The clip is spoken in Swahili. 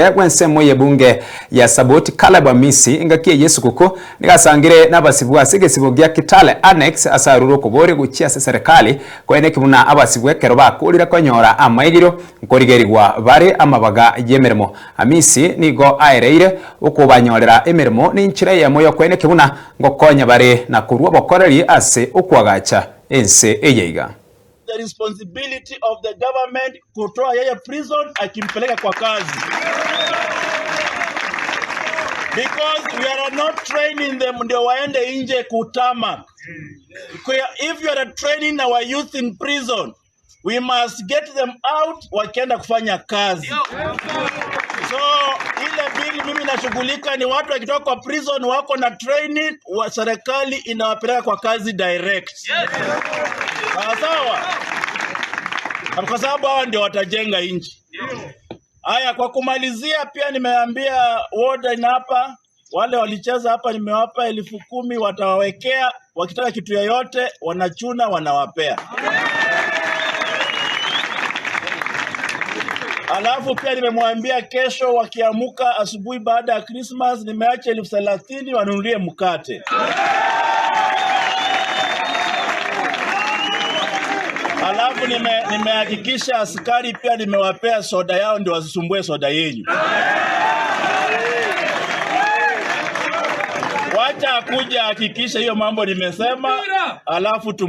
Bwensemo ye bunge ya Saboti Caleb Amisi ingakie Yesu kuko nigasangire n'abasibwa ase egesibo gia Kitale Annex asarure okobori gochia ase serikali koene kibuna abasibwa ekero bakorire konyora amaigiro nkorigerigwa bare amabaga y'emirimo. Amisi nigo aereire okobanyorera emirimo ninchira eyemo yokoene kibuna ngokonya bare na korwa obokoreri ase okwagacha ense eyeiga. The responsibility of the government kutoa yeye prison akimpeleka kwa kazi, because we are not training them ndio waende nje kutama. If you are training our youth in prison, we must get them out wakienda kufanya kazi. So ile bill mimi nashughulika ni watu wakitoka kwa prison wako na training wa serikali inawapeleka kwa kazi direct. Sawa sawa, kwa sababu hawa ndio watajenga nchi. Haya, kwa kumalizia, pia nimeambia warden hapa, wale walicheza hapa nimewapa 10,000 watawawekea, wakitaka kitu yoyote wanachuna, wanawapea. Alafu pia nimemwambia kesho wakiamuka asubuhi baada ya Christmas, nimeacha 30,000 wanunulie mkate. Alafu nimehakikisha askari pia nimewapea soda yao ndio wasisumbue soda yenyu. Wacha akuja hakikisha hiyo mambo nimesema, alafu tu